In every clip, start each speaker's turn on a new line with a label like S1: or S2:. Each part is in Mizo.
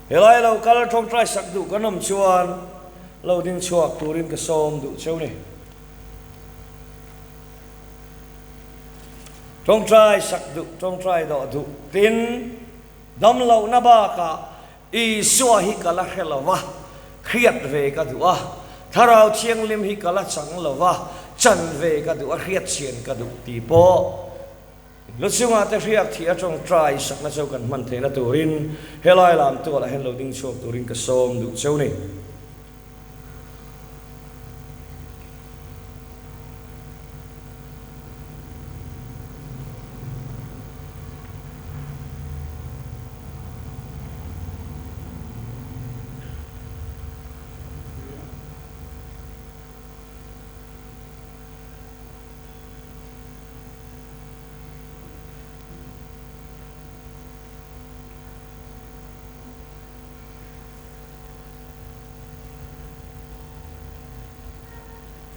S1: Helai lo kal tawngtai sak duh kan awm chuan lo ding chhuak turin ka sawm duh cheu ni. Tawngtai sak duh, tawngtai dawh duh tin damlohna bakah Isua hi ka la hre lo va, hriat ve ka duh a, Thlarau Thianghlim hi ka la chang lo va, chan ve ka duh a, hriat chian ka duh tih pawh lu chungah te hriak thih a tawngtai sakna chu kan hman theihna turin helai lam tualah hian lo ding chhuak turin ka sawm duh cheu ni.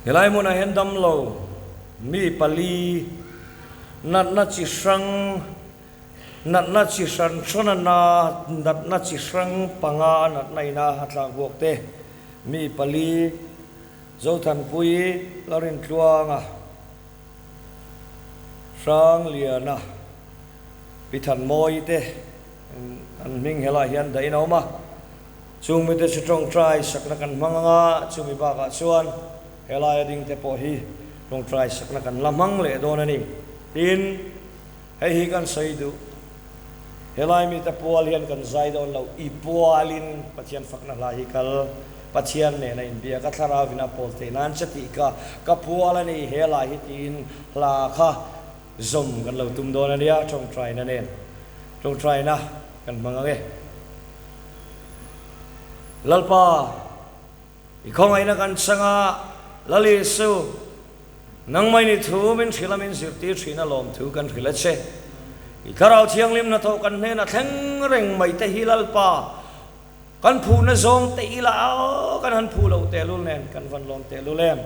S1: Helai hmunah hian damlo mi pali natna chi hrang natna chi hran hran a na natna chi hrang panga a natna ina a tlak buak te mi pali Zothanpui Lalrintluanga Hrangliana Pi Thanmawii te an hming helaiah hian dahin a awm a, chung mite chu tawngtai sakna kan hmang ang a, chumi bakah chuan helaia ding te pawh hi tawngtai sakna kan la hmang leh dawn a ni. Tin, hei hi kan sawi duh, helai mite pual hian kan zai dawn lo, i pualin Pathian fakna hla hi kal Pathian nena inbiak a thlarau in a pawl theih nan che tih kha ka pual a ni, helai hi tiin hla kha Zawm kan lo tum dawn a nia, tawngtaina nen tawngtaina kan hmang ang e. Lalpa, i khawngaihna kan chang a, Lal Isu, nangmah in i thu min hrilh a min zirtir thin a lawmthu kan hrilh a che. I Thlarau Thianghlim hnathawh kan hnenah thleng reng mai te hi Lalpa, kan phuhna zawng te ila kan han phuh loh tehlul nen kan van lawm tehlul em.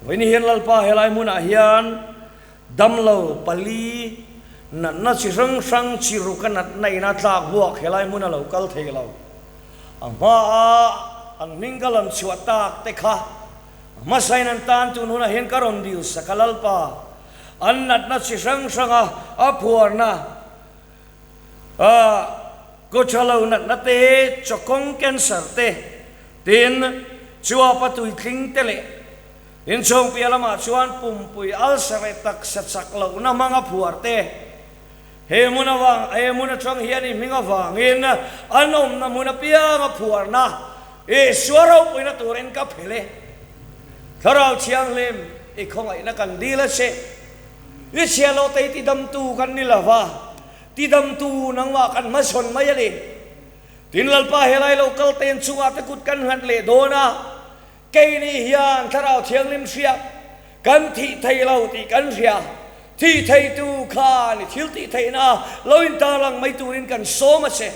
S1: Vawiin hian Lalpa helai hmunah hian damlo pali natna chi hrang hrang chi ruka natna ina tlak buak helai hmuna lo kal thei lo. A hmaa an hming ka lam chhuah tak te kha hmasain an tan tun hunah hian ka rawn dil sak a Lalpa an natna chi hrang hranga a phuarna a kawthalo natna te, chawkawng cancer te, tin chuapa tuitling te leh inchhawng piah lamah chuan pumpui ulcer leh taksa chak lohna hmanga phuar te. He hmun avang, he hmun atang hian i hming avangin an awmna hmun apianga phuarna Isua ropuina turin ka phel e. Thlarau Thianghlim, i khawngaihna kan dil a che. I chhia lo te hi tidamtu kan ni lo va, tidamtu nangmah kan hmasawn mai a ni. Tin, Lalpa helai lo kal ten chungah te kut kan nghat leh dawn a, keini hian Thlarau Thianghlim hria kan thih thei lo tih kan hria. Thih theitu khan i thil tih theihna lo intarlang mai turin kan sawm a che.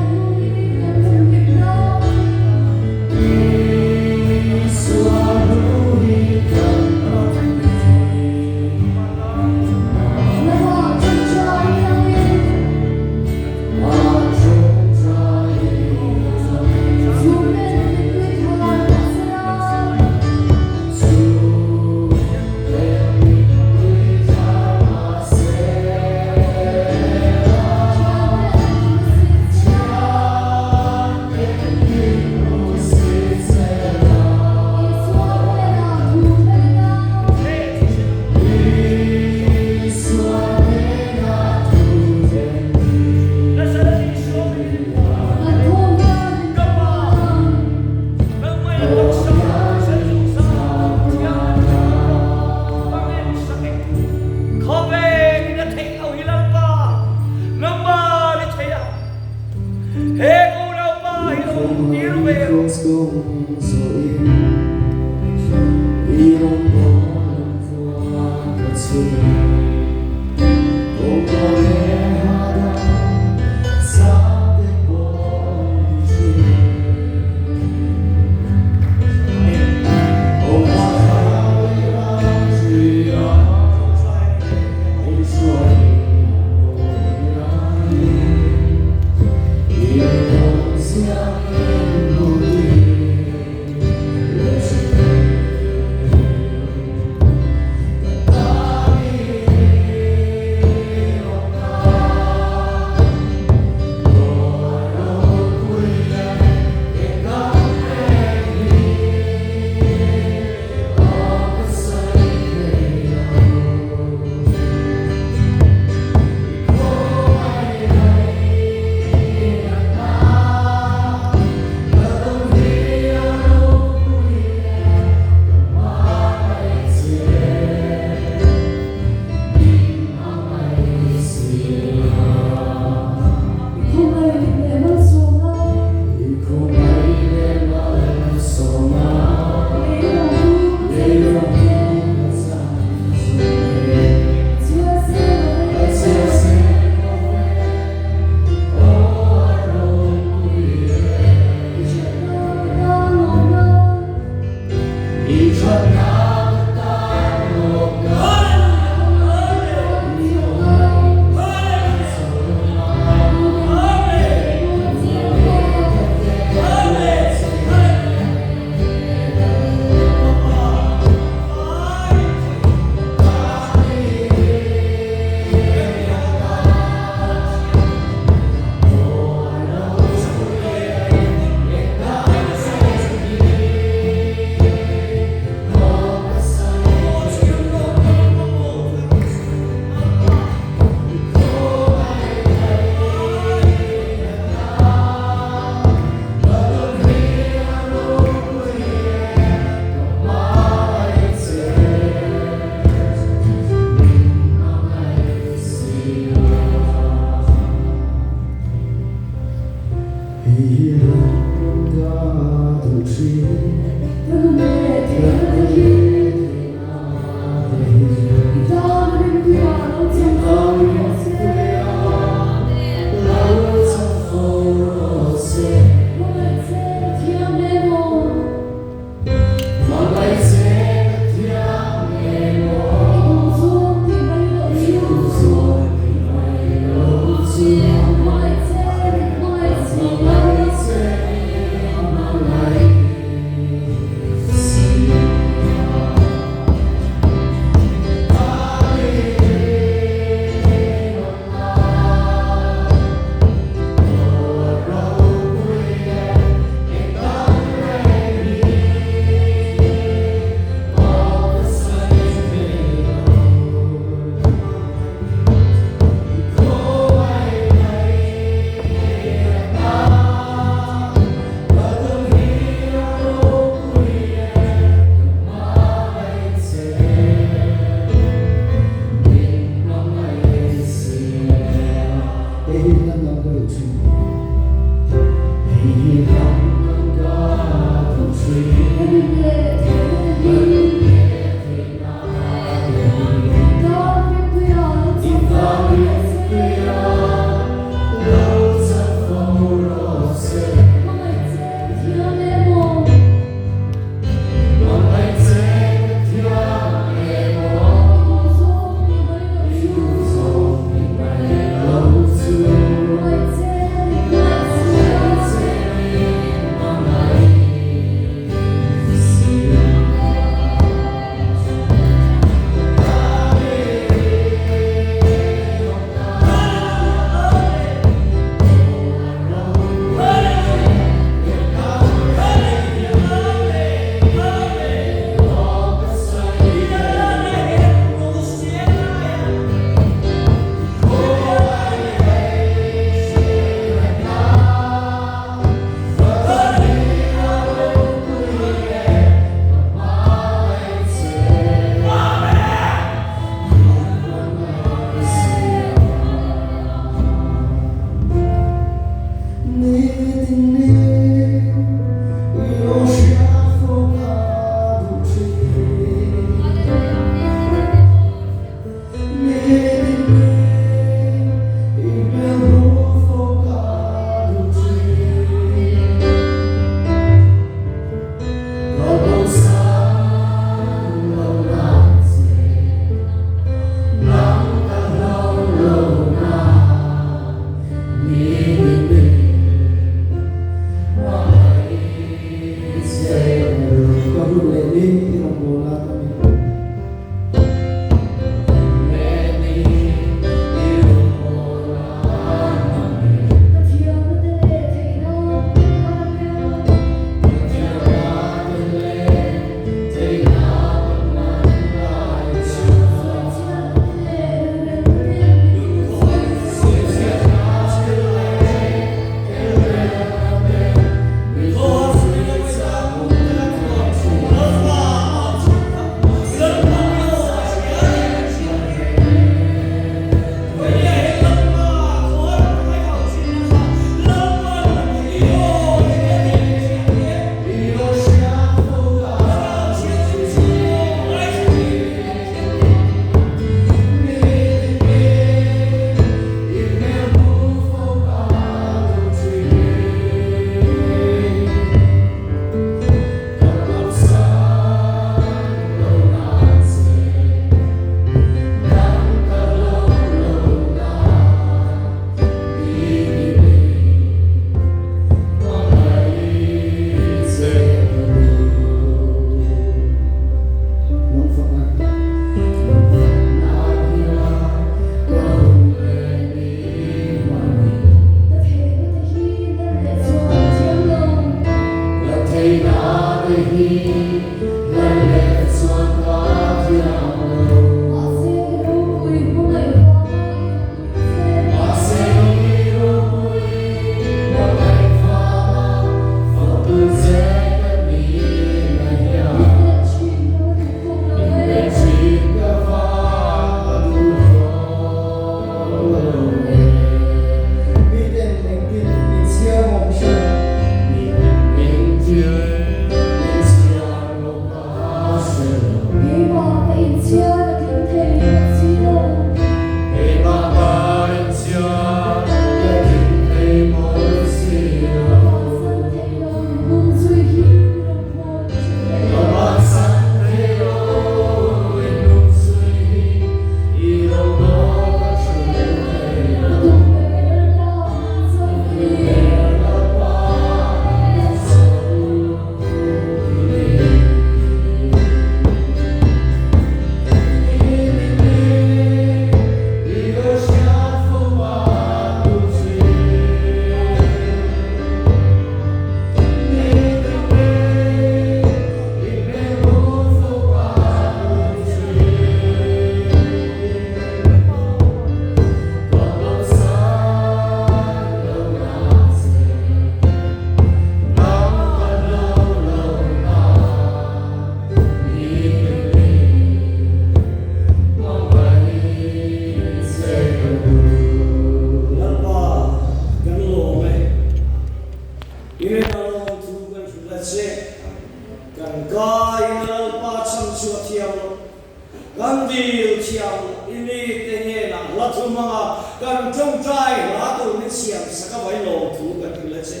S1: Kan dil thiam i mite hnenah hla thu hmanga kan tawngtai hla tur min siam sak a vai lawm thu kan hrilh a che.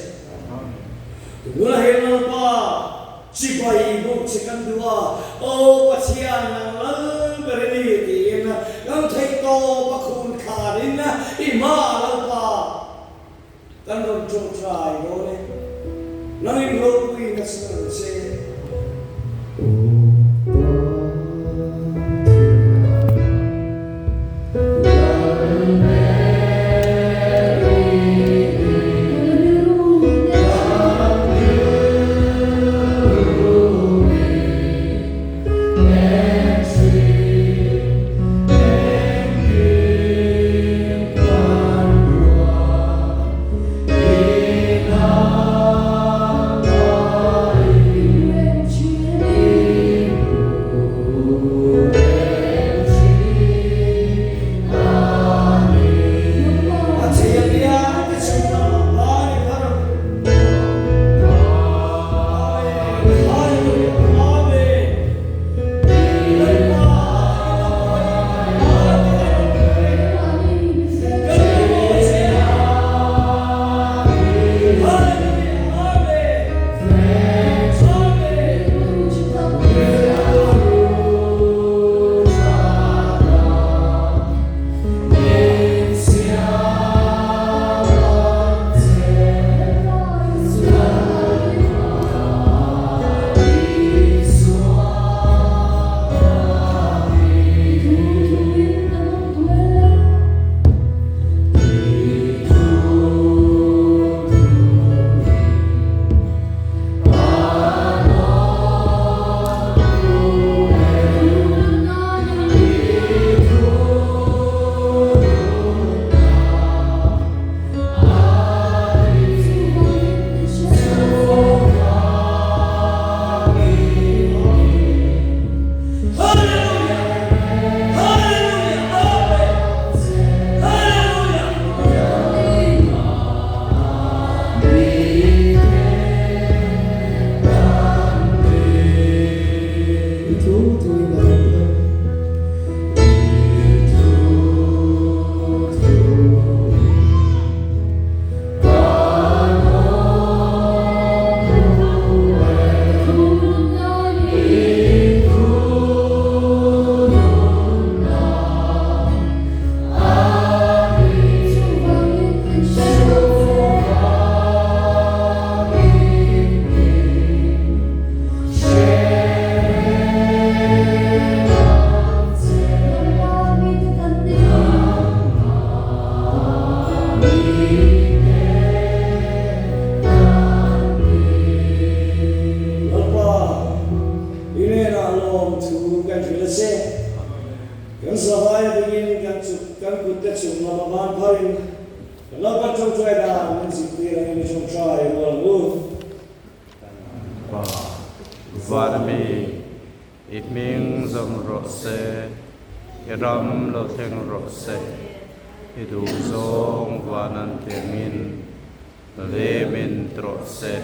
S1: Tunah hian Lalpa chibai bawk che kan duh a, Aw Pathian nang lal ber i ni tiin kan theih tawp a khun khanin i hmaah Lalpa kan rawn tawngtai dawn e. Nangin ropui na chhan ang che. Lalpa, i hnenah lawmthu kan hrilh a che. Kan zavaia dingin kan chuk kan kutte chung lama ban pharin kan Lalpa tawngtai dan min zirtir angin i tawngtai rual ang u.
S2: Kan Pa Vanmi, i hming zawm rawh se, i ram lo thleng rawh se, i duhzawng van an tiangin lemin rawh se.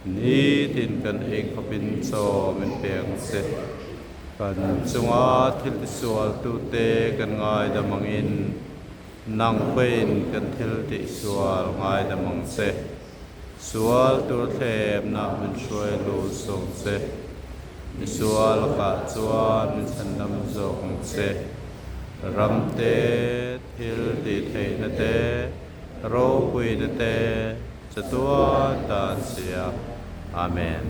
S2: Nitin kan ei khawpin chaw min pe ang che. Kan chunga thil tisualtute kan ngaidam angin nang pawhin kan thil tihsual ngaidam ang che. Sual tur thlemna min hruai lut zawk che. Misual lakah chuan min chhandam zawk ang che. Ram te, thil tihtheihna te, ropuina te, Chatuan tan sia. Amen.